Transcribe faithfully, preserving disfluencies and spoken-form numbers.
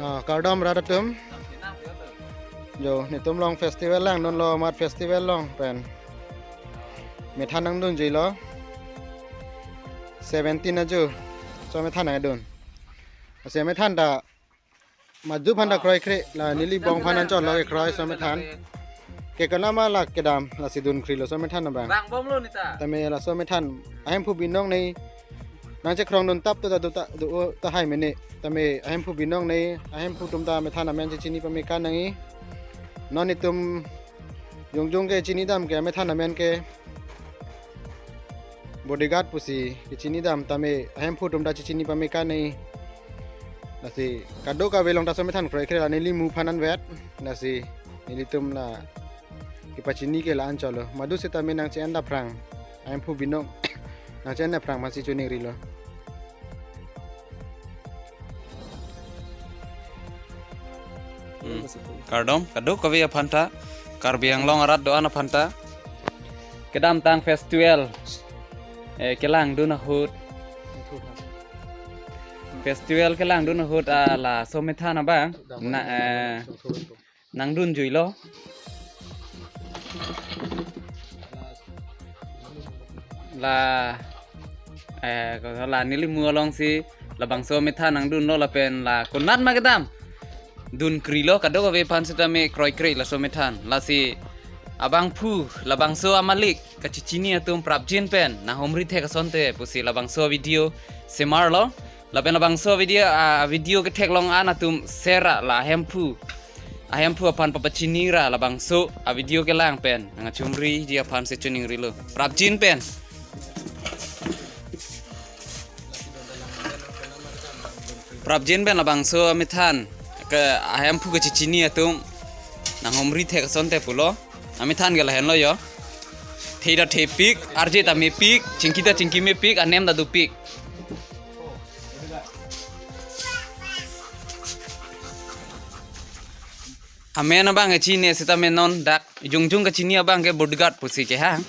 Ah, kardom rat atum. Jo, netum along festival langdunlo, amat festival along pen methan nangdunjuilo. Seventeen ajo, laso amethan nangdun. Laso amethan ta madu aphan ta kroikre, la neli bong aphan anchotlo kekroi laso amethan. Kekonama la kedam, lasi dunkrilo laso amethan abang. Bang bomlo neta. Tame laso amethan ahemphu binong nei nangchekrongdun tap to ta do ta do tahai mene. Tame ahemphu binong nei, ahemphu atum ta amethan amen chechini pame kan nangji. Non itum jongjong ke chinidam ke amethan amen ke Bodyguard pusi kechinidam, tame ahemphu atum ta chechini pame kan nangji. Lasi kadokave along ta laso amethan kroikre, la neli mu aphan anvet. Lasi nelitum la kepachini ke la-an cholo. Madu setame nangche-en aphrang, ahemphu binong nangche-en aphrang aphansi choningrilo. Hmm. Kardom, kadokave aphan ta, Karbi Anglong arat do-an aphan ta. Kedamtang festival, eh, kelangdun ahut. Festival kelangdun ahut, ah, laso amethan abang. Na, eh, nangdunjuilo. La, eh, ko la neli mu alongsi labangso amethan nangdunlo lapen la konat ma kedam dunkrilo, kadokave aphan setame kroikre laso amethan. Lasi abangphu, labangso amalik kachechini atum prapjin pen nanghumri thek asonte pusi labangso video semarlo. Lapen labangso video, ah, video ketheklong an atum share ra, la ahemphu, ahemphu aphan papachini ra labangso avideo kelang pen nangkachumriji aphansi choningrilo. Prapjin pen. Prapjin pen labangso amethan ke ahemphu kachechini atum nanghumri thek asonte pulo. Amethan ke lahenlo jo. Thei ta thepik, arje ta mepik, chingki ta chingki mepik, anem ta dopik. Amen abang kachini setame non dak jongjong kachini abang ke Bodyguard pusi kehang.